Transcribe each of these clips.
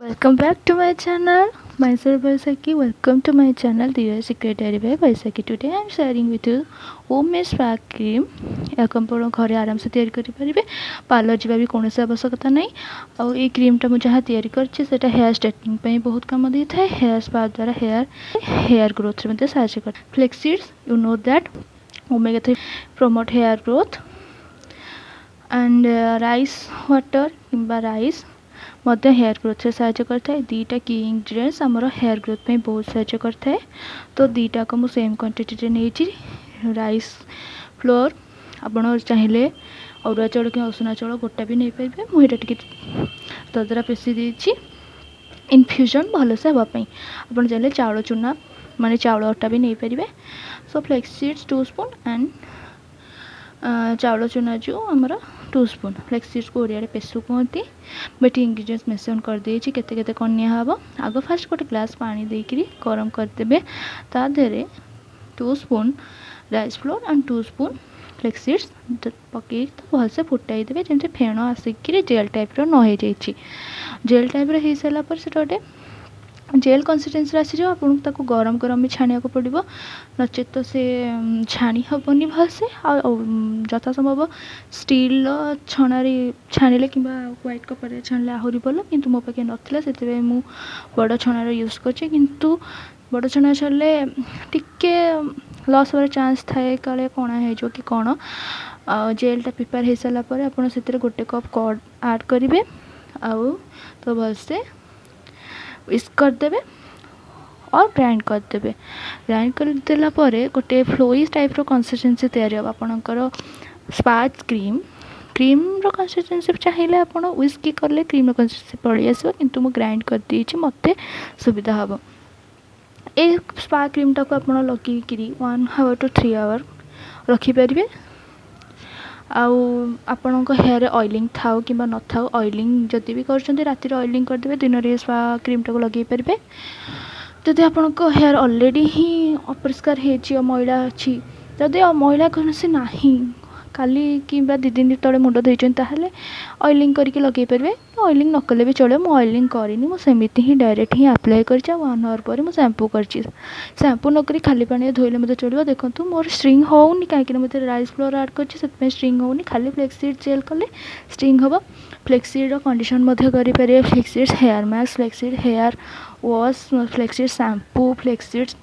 Welcome back to my channel. Myself Baisakhi. Welcome to my channel, The Secret Diary by Baisakhi. Today I am sharing with you homemade spa cream. ଏହାକୁ ଆପଣ ଘରେ ଆରାମସେ ତିଆରି କରିପାରିବେ, parlour ଯିବା ବି କୌଣସି ଆବଶ୍ୟକତା ନାହିଁ। ଆଉ ଏଇ କ୍ରିମ୍ଟା ମୁଁ ଯାହା ତିଆରି କରିଛି, ସେଇଟା ହେୟାର ଷ୍ଟ୍ରେଟନିଂ ପାଇଁ ବହୁତ କାମ ଦେଇଥାଏ। ହେୟାର ସ୍ପା ଦ୍ୱାରା ହେୟାର ଗ୍ରୋଥରେ ମଧ୍ୟ ସାହାଯ୍ୟ କରେ। Flax seeds, you know that omega 3 promote hair growth, and rice water କିମ୍ବା ରାଇସ୍ ମଧ୍ୟ ହେୟାର ଗ୍ରୋଥରେ ସାହାଯ୍ୟ କରିଥାଏ। ଦୁଇଟା କି ଇନଗ୍ରିଡ଼ିଏଣ୍ଟସ୍ ଆମର ହେୟାର ଗ୍ରୋଥ୍ ପାଇଁ ବହୁତ ସାହାଯ୍ୟ କରିଥାଏ। ତ ଦୁଇଟାକ ମୁଁ ସେମ୍ କ୍ୱାଣ୍ଟିଟିରେ ନେଇଛି। ରାଇସ୍ ଫ୍ଲୋର୍, ଆପଣ ଚାହିଁଲେ ଅରୁଆ ଚାଉଳ କିମ୍ବା ଉଷୁନା ଚାଉଳ ଗୋଟା ବି ନେଇପାରିବେ। ମୁଁ ଏଇଟା ଟିକେ ଦରଦରା ପେଶି ଦେଇଛି ଇନଫ୍ୟୁଜନ୍ ଭଲସେ ହେବା ପାଇଁ। ଆପଣ ଚାହିଁଲେ ଚାଉଳ ଚୁନା, ମାନେ ଚାଉଳ ଅଟା ବି ନେଇପାରିବେ। So flax seeds 2 spoon and ଚାଉଳ ଚୁନା ଯେଉଁ ଆମର 2 ସ୍ପୁନ୍। ଫ୍ଲେକ୍ସ ସିଡ୍ସକୁ ଓଡ଼ିଆରେ ପେସୁ କୁହନ୍ତି। ମୁଁ ଏଠି ଇନଗ୍ରିଡ଼ିଏଣ୍ଟସ୍ ମେନସନ୍ କରିଦେଇଛି, କେତେ କେତେ କ'ଣ ନିଆହେବ। ଆଗ ଫାଷ୍ଟ ଗୋଟେ ଗ୍ଲାସ୍ ପାଣି ଦେଇକିରି ଗରମ କରିଦେବେ। ତା ଦେହରେ 2 spoon rice flour and 2 spoon flax seeds ପକାଇ ତ ଭଲସେ ଫୁଟାଇ ଦେବେ, ଯେମିତି ଫେଣ ଆସିକିରି ଜେଲ୍ ଟାଇପ୍ର ନ ହେଇଯାଇଛି। ଜେଲ୍ ଟାଇପ୍ର ହେଇସାରିଲା ପରେ ସେଇଟା ଗୋଟେ ଜେଲ୍ କନସିଷ୍ଟେନ୍ସିରେ ଆସିଯିବ। ଆପଣଙ୍କୁ ତାକୁ ଗରମ ଗରମ ବି ଛାଣିବାକୁ ପଡ଼ିବ, ନଚେତ୍ ତ ସେ ଛାଣି ହେବନି ଭଲସେ। ଆଉ ଯଥା ସମ୍ଭବ ଷ୍ଟିଲ୍ର ଛଣାରେ ଛାଣିଲେ କିମ୍ବା ହ୍ୱାଇଟ୍ କପରରେ ଛାଣିଲେ ଆହୁରି ଭଲ। କିନ୍ତୁ ମୋ ପାଖେ ନଥିଲା, ସେଥିପାଇଁ ମୁଁ ବଡ଼ ଛଣାର ୟୁଜ୍ କରିଛି। କିନ୍ତୁ ବଡ଼ ଛଣା ଛାଣିଲେ ଟିକେ ଲସ୍ ହେବାର ଚାନ୍ସ ଥାଏ, କାଳେ କଣା ହେଇଯିବ କି କ'ଣ। ଆଉ ଜେଲ୍ଟା ପ୍ରିପେୟାର ହେଇସାରିଲା ପରେ ଆପଣ ସେଥିରେ ଗୋଟେ କପ୍ କର୍ଡ଼ ଆଡ଼୍ କରିବେ ଆଉ ତ ଭଲସେ ୱିସ୍କ କରିଦେବେ ଅର୍ ଗ୍ରାଇଣ୍ଡ କରିଦେବେ। ଗ୍ରାଇଣ୍ଡ କରିଦେଲା ପରେ ଗୋଟେ ଫ୍ଲୋଇ ଟାଇପ୍ର କନସିଷ୍ଟେନ୍ସି ତିଆରି ହେବ ଆପଣଙ୍କର ସ୍ପା କ୍ରିମ୍। କ୍ରିମ୍ର କନସିଷ୍ଟେନ୍ସି ଚାହିଁଲେ ଆପଣ ୱିସ୍କ କଲେ କ୍ରିମ୍ର କନସିଷ୍ଟେନ୍ସି ପଳେଇ ଆସିବ, କିନ୍ତୁ ମୁଁ ଗ୍ରାଇଣ୍ଡ କରିଦେଇଛି, ମୋତେ ସୁବିଧା ହେବ। ଏଇ ସ୍ପା କ୍ରିମ୍ଟାକୁ ଆପଣ ଲଗେଇକିରି 1 hour to 3 hour ରଖିପାରିବେ। ଆଉ ଆପଣଙ୍କ ହେୟାରରେ ଅଏଲିଂ ଥାଉ କିମ୍ବା ନଥାଉ, ଅଏଲିଂ ଯଦି ବି କରୁଛନ୍ତି, ରାତିରେ ଅଏଲିଂ କରିଦେବେ, ଦିନରେ ସ୍ପା କ୍ରିମ୍ଟାକୁ ଲଗେଇ ପାରିବେ। ଯଦି ଆପଣଙ୍କ ହେୟାର ଅଲରେଡ଼ି ହିଁ ଅପରିଷ୍କାର ହେଇଛି ଆଉ ମଇଳା ଅଛି, ଯଦି ମଇଳା କୌଣସି ନାହିଁ, କାଲି କିମ୍ବା 2 ଦିନ ତଳେ ମୁଣ୍ଡ ଧୋଇଛନ୍ତି, ତାହେଲେ ଅଏଲିଂ କରିକି ଲଗେଇ ପାରିବେ। ଅଏଲିଂ ନ କଲେ ବି ଚଳିବ। ମୁଁ ଅଏଲିଂ କରିନି, ମୁଁ ସେମିତି ହିଁ ଡାଇରେକ୍ଟ ହିଁ ଆପ୍ଲାଏ କରିଛି ଆଉ ୱାନ୍ ଆୱାର ପରେ ମୁଁ ସାମ୍ପୁ କରିଛି। ସାମ୍ପୁ ନ କରି ଖାଲି ପାଣିରେ ଧୋଇଲେ ମଧ୍ୟ ଚଳିବ। ଦେଖନ୍ତୁ, ମୋର ଷ୍ଟ୍ରିଙ୍ଗ ହେଉନି, କାହିଁକିନା ମୁଁ ଏଥିରେ ରାଇସ୍ ଫ୍ଲୋର୍ ଆଡ଼୍ କରିଛି, ସେଥିପାଇଁ ଷ୍ଟ୍ରିଙ୍ଗ ହେଉନି। ଖାଲି ଫ୍ଲେକ୍ସ ସିଡ୍ ଜେଲ୍ କଲେ ଷ୍ଟ୍ରିଙ୍ଗ ହେବ। ଫ୍ଲେକ୍ସ ସିଡ଼୍ର କଣ୍ଡିସନ୍ ମଧ୍ୟ କରିପାରିବେ। Flax seeds hair mask, flax seed hair wash, flax seed shampoo, flax seeds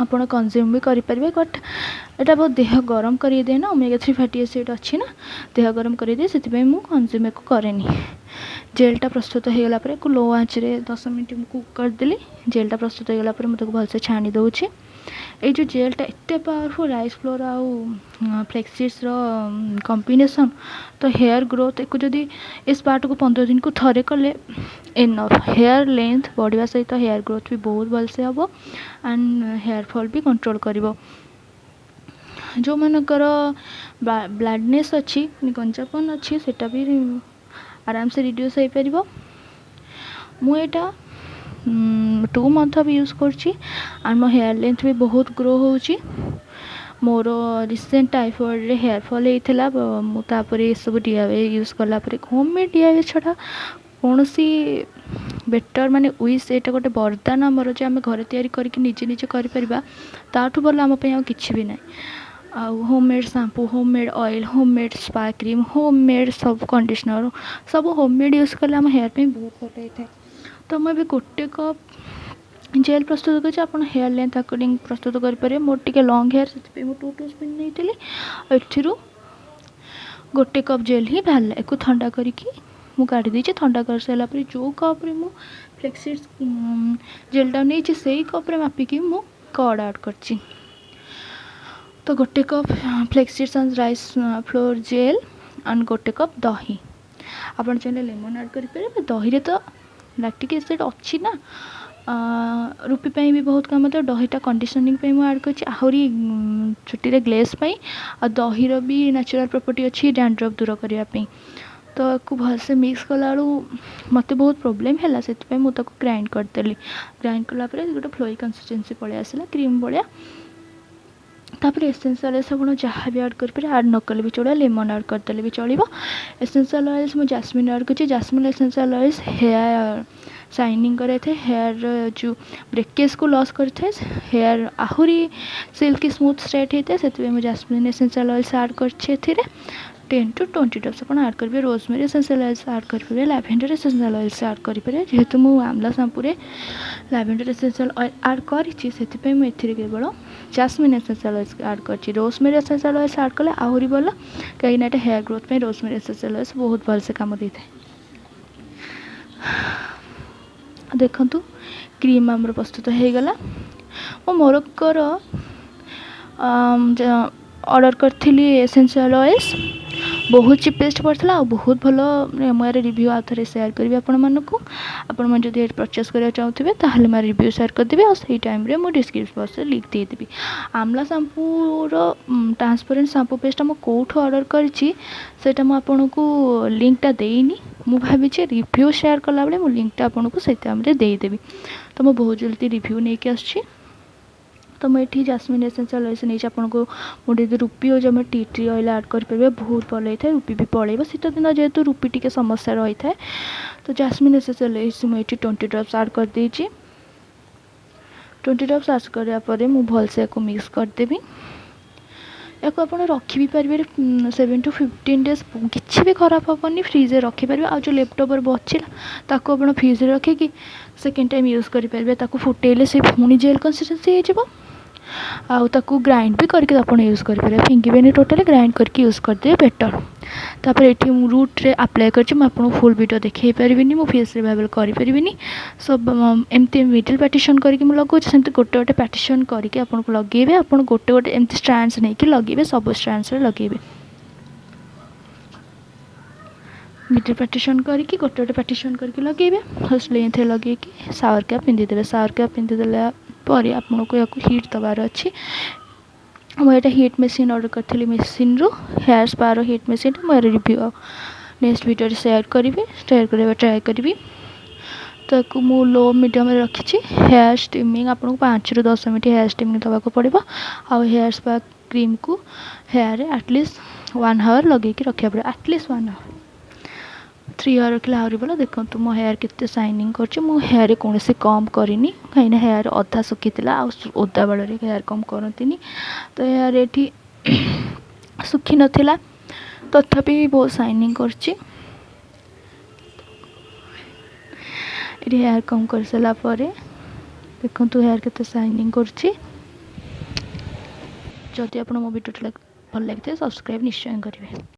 ଆପଣ କନଜ୍ୟୁମ୍ ବି କରିପାରିବେ। ବଟ୍ ଏଇଟା ବହୁତ ଦେହ ଗରମ କରିଦିଏ ନା, ଓମେଗା 3 ଫ୍ୟାଟି ଏସିଡ଼୍ ଅଛି ନା, ଦେହ ଗରମ କରିଦିଏ, ସେଥିପାଇଁ ମୁଁ କନଜ୍ୟୁମ୍ ୟାକୁ କରେନି। ଜେଲ୍ଟା ପ୍ରସ୍ତୁତ ହେଇଗଲା ପରେ ୟାକୁ ଲୋ ଆଞ୍ଚରେ 10 ମିନିଟ୍ ମୁଁ କୁକ୍ କରିଦେଲି। ଜେଲ୍ଟା ପ୍ରସ୍ତୁତ ହେଇଗଲା ପରେ ମୁଁ ତାକୁ ଭଲସେ ଛାଣି ଦେଉଛି। ଏଇ ଯେଉଁ ଜେଲ୍ଟା ଏତେ ପାୱାରଫୁଲ୍, ରାଇସ୍ ଫ୍ଲୋର୍ ଆଉ ଫ୍ଲେକ୍ସ ସିଡ୍ସର କମ୍ବିନେସନ୍, ତ ହେୟାର ଗ୍ରୋଥ୍, ଏକୁ ଯଦି ଏ ସ୍ପାଟାକୁ 15 ଦିନକୁ ଥରେ କଲେ ଏନଫ୍। ହେୟାର ଲେନ୍ଥ ବଢ଼ିବା ସହିତ ହେୟାର ଗ୍ରୋଥ୍ ବି ବହୁତ ଭଲସେ ହେବ and hair fall B control କରିବ। ଯେଉଁମାନଙ୍କର ବାଲ୍ଡନେସ୍ ଅଛି, ଗଞ୍ଜାପନ ଅଛି, ସେଇଟା ବି ଆରାମସେ ରିଡ୍ୟୁସ୍ ହେଇପାରିବ। ମୁଁ ଏଇଟା 2 ମନ୍ଥ ବି ୟୁଜ୍ କରୁଛି ଆଣ୍ଡ ମୋ ହେୟାର ଲେନ୍ଥ ବି ବହୁତ ଗ୍ରୋ ହେଉଛି। ମୋର ରିସେଣ୍ଟ ଟାଇଫଏଡ଼ରେ ହେୟାର ଫଲ୍ ହେଇଥିଲା। ମୁଁ ତାପରେ ଏସବୁ ଡିଆଇୱାଇ ୟୁଜ୍ କଲା ପରେ, ହୋମ୍ ମେଡ଼୍ ଡିଆଇୱାଇ ଛଡ଼ା କୌଣସି ବେଟର୍ ମାନେ ୱିଶ୍, ଏଇଟା ଗୋଟେ ବରଦାନ ଆମର ଯେ ଆମେ ଘରେ ତିଆରି କରିକି ନିଜେ ନିଜେ କରିପାରିବା, ତାଠୁ ଭଲ ଆମ ପାଇଁ ଆଉ କିଛି ବି ନାହିଁ। ଆଉ home made shampoo, home made oil, home made spa cream, home made ସବୁ କଣ୍ଡିସନର୍, ସବୁ ହୋମ୍ ମେଡ଼୍ ୟୁଜ୍ କଲେ ଆମ ହେୟାର ପାଇଁ ବହୁତ ଭଲ ହେଇଥାଏ। ତ ମୁଁ ଏବେ ଗୋଟେ କପ୍ ଜେଲ୍ ପ୍ରସ୍ତୁତ କରିଛି। ଆପଣ ହେୟାର ଲେନ୍ଥ ଆକର୍ଡ଼ିଂ ପ୍ରସ୍ତୁତ କରିପାରିବେ। ମୋର ଟିକେ ଲଙ୍ଗ୍ ହେୟାର, ସେଥିପାଇଁ ମୁଁ ଟୁ ଟୁ ସ୍ପୁନ୍ ନେଇଥିଲି ଆଉ ଏଥିରୁ ଗୋଟେ କପ୍ ଜେଲ୍ ହିଁ ବାହାରିଲା। ୟାକୁ ଥଣ୍ଡା କରିକି ମୁଁ କାଢ଼ି ଦେଇଛି। ଥଣ୍ଡା କରିସାରିଲା ପରେ ଯେଉଁ କପ୍ରେ ମୁଁ ଫ୍ଲେକ୍ସିଡ୍ସ ଜେଲ୍ଟା ନେଇଛି, ସେଇ କପ୍ରେ ମାପିକି ମୁଁ କର୍ଡ଼ ଆଡ଼୍ କରିଛି। ତ ଗୋଟେ cup flaxseeds and rice flour gel and ଗୋଟେ କପ୍ ଦହି। ଆପଣ ଚାହିଁଲେ ଲେମନ୍ ଆଡ଼୍ କରିପାରିବେ। ଦହିରେ ତ ଲାକ୍ଟିକ୍ ଏସିଡ଼୍ ଅଛି ନା, ରୁପି ପାଇଁ ବି ବହୁତ କାମ ଦିଏ। ଦହିଟା କଣ୍ଡିସନିଂ ପାଇଁ ମୁଁ ଆଡ଼୍ କରିଛି, ଆହୁରି ଚୁଟିରେ ଗ୍ଲେଜ୍ ପାଇଁ। ଆଉ ଦହିର ବି ନ୍ୟାଚୁରାଲ୍ ପ୍ରପର୍ଟି ଅଛି ଡ୍ୟାଣ୍ଡ୍ରଫ୍ ଦୂର କରିବା ପାଇଁ। ତ ୟାକୁ ଭଲସେ ମିକ୍ସ କଲାବେଳୁ ମୋତେ ବହୁତ ପ୍ରୋବ୍ଲେମ୍ ହେଲା, ସେଥିପାଇଁ ମୁଁ ତାକୁ ଗ୍ରାଇଣ୍ଡ କରିଦେଲି। ଗ୍ରାଇଣ୍ଡ କଲା ପରେ ଗୋଟେ ଫ୍ଲୋଇ କନସିଷ୍ଟେନ୍ସି ପଳେଇ ଆସିଲା, କ୍ରିମ୍ ଭଳିଆ। ତାପରେ ଏସେନ୍ସିଆଲ୍ ଅଏଲ୍ସ ଆପଣ ଯାହା ବି ଆଡ଼୍ କରିପାରିବେ, ଆଡ଼୍ ନ କଲେ ବି ଚଳିବ, ଲେମନ୍ ଆଡ଼୍ କରିଦେଲେ ବି ଚଳିବ। ଏସେନ୍ସିଆଲ୍ ଅଏଲ୍ସ ମୁଁ ଜାସ୍ମିନ୍ ଆଡ଼୍ କରିଛି। Jasmine essential oils hair shining କରାଇଥାଏ, ହେୟାର୍ର ଯେଉଁ ବ୍ରେକେଜ୍କୁ ଲସ୍ କରିଥାଏ, ହେୟାର୍ ଆହୁରି ସିଲ୍କି ସ୍ମୁଥ୍ ଷ୍ଟ୍ରେଟ୍ ହେଇଥାଏ। ସେଥିପାଇଁ ମୁଁ ଜାସମିନ୍ ଏସେନ୍ସିଆଲ୍ ଅଏଲ୍ସ ଆଡ଼୍ କରିଛି ଏଥିରେ। 10 ଟୁ 20 ଡ୍ରପ୍ସ ଆପଣ ଆଡ଼୍ କରିବେ। ରୋଜମେରୀ ଏସେନ୍ସିଆଲ୍ ଅଏଲ୍ସ ଆଡ଼୍ କରିପାରିବେ, ଲାଭେଣ୍ଡର ଏସେନ୍ସିଆଲ୍ ଅଏଲ୍ସ ଆଡ଼୍ କରିପାରିବେ। ଯେହେତୁ ମୁଁ ଆମଲା ସାମ୍ପୁରେ ଲାଭେଣ୍ଡର ଏସେନ୍ସିଆଲ୍ ଅଏଲ୍ ଆଡ଼୍ କରିଛି, ସେଥିପାଇଁ ମୁଁ ଏଥିରେ କେବଳ ଜାସମିନ୍ ଏସେନ୍ସିଆଲ୍ ଅଏଲ୍ସ ଆଡ଼୍ କରିଛି। ରୋଜମେରୀ ଏସେନ୍ସିଆଲ୍ ଅଏଲ୍ସ ଆଡ଼୍ କଲେ ଆହୁରି ଭଲ, କାହିଁକିନା ଏଇଟା ହେୟାର୍ ଗ୍ରୋଥ୍ ପାଇଁ ରୋଜମେରୀ ଏସେନ୍ସିଆଲ୍ ଅଏଲ୍ସ ବହୁତ ଭଲସେ କାମ ଦେଇଥାଏ। ଦେଖନ୍ତୁ, କ୍ରିମ୍ ଆମର ପ୍ରସ୍ତୁତ ହେଇଗଲା। ମୁଁ ମୋରକୋର ଅର୍ଡ଼ର କରିଥିଲି ଏସେନ୍ସିଆଲ୍ ଅଏଲ୍ସ, ବହୁତ ଚିପେଷ୍ଟ ପଡ଼ିଥିଲା ଆଉ ବହୁତ ଭଲ। ମୁଁ ଏହାର ରିଭ୍ୟୁ ଆଉ ଥରେ ସେୟାର କରିବି ଆପଣମାନଙ୍କୁ। ଆପଣମାନେ ଯଦି ଏଠି ପରଚେସ୍ କରିବାକୁ ଚାହୁଁଥିବେ, ତାହେଲେ ମୁଁ ରିଭ୍ୟୁ ସେୟାର କରିଦେବି ଆଉ ସେଇ ଟାଇମ୍ରେ ମୁଁ ଡିସ୍କ୍ରିପ୍ସନ୍ ବକ୍ସରେ ଲିଙ୍କ୍ ଦେଇଦେବି। ଆମଲା ସାମ୍ପୁର ଟ୍ରାନ୍ସପେରେଣ୍ଟ ସାମ୍ପୁ ପେଷ୍ଟଟା ମୁଁ କେଉଁଠୁ ଅର୍ଡ଼ର କରିଛି, ସେଇଟା ମୁଁ ଆପଣଙ୍କୁ ଲିଙ୍କ୍ଟା ଦେଇନି। ମୁଁ ଭାବିଛି ରିଭ୍ୟୁ ସେୟାର କଲାବେଳେ ମୁଁ ଲିଙ୍କ୍ଟା ଆପଣଙ୍କୁ ସେଇ ଟାଇମ୍ରେ ଦେଇଦେବି। ତ ମୁଁ ବହୁତ ଜଲ୍ଦି ରିଭ୍ୟୁ ନେଇକି ଆସୁଛି। ତ ମୁଁ ଏଠି ଜାସମିନ୍ ଏସେନ୍ସିଆଲ୍ ଅଏଲ୍ସ ନେଇଛି। ଆପଣଙ୍କୁ ମୁଁ ଯଦି ରୁପି ଆଉ ଜମା ଟି ଟ୍ରି ଅଏଲ୍ ଆଡ଼୍ କରିପାରିବେ, ବହୁତ ଭଲ ହେଇଥାଏ, ରୁପି ବି ପଳେଇବ। ଶୀତ ଦିନ ଯେହେତୁ ରୁପି ଟିକେ ସମସ୍ୟା ରହିଥାଏ। ତ ଜାସମିନ୍ ଏସେନ୍ସିଆଲ୍ ଅଏଲ୍ସ ମୁଁ ଏଠି 20 ଡ୍ରପ୍ସ ଆଡ଼୍ କରିଦେଇଛି। 20 ଡ୍ରପ୍ସ ଆଡ଼୍ କରିବା ପରେ ମୁଁ ଭଲସେ ୟାକୁ ମିକ୍ସ କରିଦେବି। ୟାକୁ ଆପଣ ରଖି ବି ପାରିବେ 7 ଟୁ 15 ଡେଜ୍, କିଛି ବି ଖରାପ ହେବନି, ଫ୍ରିଜ୍ରେ ରଖିପାରିବେ। ଆଉ ଯେଉଁ ଲେଫ୍ଟ ଓଭର୍ ବଚିଲା, ତାକୁ ଆପଣ ଫ୍ରିଜ୍ରେ ରଖିକି ସେକେଣ୍ଡ ଟାଇମ୍ ୟୁଜ୍ କରିପାରିବେ। ତାକୁ ଫୁଟେଇଲେ ସେ ପୁଣି ଜେଲ୍ କନସିଷ୍ଟେନ୍ସି ହେଇଯିବ ଆଉ ତାକୁ ଗ୍ରାଇଣ୍ଡ ବି କରିକି ଆପଣ ୟୁଜ୍ କରିପାରିବେ। ଫିଙ୍ଗିବେନି ଟୋଟାଲି, ଗ୍ରାଇଣ୍ଡ କରିକି ୟୁଜ୍ କରିଦେବେ ବେଟର୍। ତାପରେ ଏଠି ମୁଁ ରୁଟ୍ରେ ଆପ୍ଲାଏ କରିଛି। ମୁଁ ଆପଣଙ୍କୁ ଫୁଲ୍ ଭିଡ଼ିଓ ଦେଖାଇ ପାରିବିନି, ମୁଁ ଫେସ୍ ରିଭାଇଭାଲ୍ କରିପାରିବିନି। ସୋ ଏମିତି ମିଡ଼ିଲ୍ ପାର୍ଟିସନ୍ କରିକି ମୁଁ ଲଗାଉଛି, ସେମିତି ଗୋଟେ ଗୋଟେ ପାର୍ଟିସନ୍ କରିକି ଆପଣଙ୍କୁ ଲଗେଇବେ। ଆପଣ ଗୋଟେ ଗୋଟେ ଏମିତି ଷ୍ଟ୍ରାଣ୍ଡସ୍ ନେଇକି ଲଗେଇବେ, ସବୁ ଷ୍ଟ୍ରାଣ୍ଡସ୍ରେ ଲଗେଇବେ। ମିଡ଼ିଲ୍ ପାର୍ଟିସନ୍ କରିକି ଗୋଟେ ଗୋଟେ ପାର୍ଟିସନ୍ କରିକି ଲଗେଇବେ। ଫାର୍ଷ୍ଟ ଲେନ୍ଥରେ ଲଗେଇକି ସାୱାର କ୍ୟାପ୍ ପିନ୍ଧିଦେବେ। ସାୱାର କ୍ୟାପ୍ ପିନ୍ଧିଦେଲା ପରେ ଆପଣଙ୍କୁ ୟାକୁ ହିଟ୍ ଦେବାର ଅଛି। ମୁଁ ଏଇଟା ହିଟ୍ ମେସିନ୍ ଅର୍ଡ଼ର କରିଥିଲି ମେସିନ୍ରୁ, ହେୟାର୍ ସ୍ପାର ହିଟ୍ ମେସିନ୍ଟା। ମୁଁ ଏହାର ରିଭ୍ୟୁ ନେକ୍ସଟ ଭିଡ଼ିଓରେ ସେୟାର କରିବି, ସେୟାର କରିବା ଟ୍ରାଏ କରିବି। ତାକୁ ମୁଁ ଲୋ ମିଡ଼ିୟମ୍ରେ ରଖିଛି। ହେୟାର୍ ଷ୍ଟିମିଂ ଆପଣଙ୍କୁ 5ରୁ 10 ମିନିଟ୍ ହେୟାର୍ ଷ୍ଟିମିଂ ଦେବାକୁ ପଡ଼ିବ ଆଉ ହେୟାର୍ ସ୍ପା କ୍ରିମ୍କୁ ହେୟାର୍ରେ ଆଟଲିଷ୍ଟ 1 ହାୱାର୍ ଲଗେଇକି ରଖିବାକୁ ପଡ଼ିବ। ଆଟଲିଷ୍ଟ 1 ହାୱାର୍, 3 ଆୱାର୍ ରଖିଲେ ଆହୁରି ଭଲ। ଦେଖନ୍ତୁ, ମୋ ହେୟାର୍ କେତେ ସାଇନିଂ କରୁଛି। ମୁଁ ହେୟାର୍ରେ କୌଣସି କମ୍ କରିନି, କାହିଁକିନା ହେୟାର୍ ଅଧା ଶୁଖିଥିଲା ଆଉ ଓଦା ବାଳରେ ହେୟାର୍ କମ୍ କରନ୍ତିନି। ତ ହେୟାର୍ ଏଠି ଶୁଖିନଥିଲା, ତଥାପି ବହୁତ ସାଇନିଂ କରୁଛି। ଏଠି ହେୟାର୍ କମ୍ କରିସାରିଲା ପରେ ଦେଖନ୍ତୁ ହେୟାର୍ କେତେ ସାଇନିଂ କରୁଛି। ଯଦି ଆପଣ ମୋ ଭିଡ଼ିଓଟି ଭଲ ଲାଗିଥାଏ, ସବସ୍କ୍ରାଇବ୍ ନିଶ୍ଚୟ କରିବେ।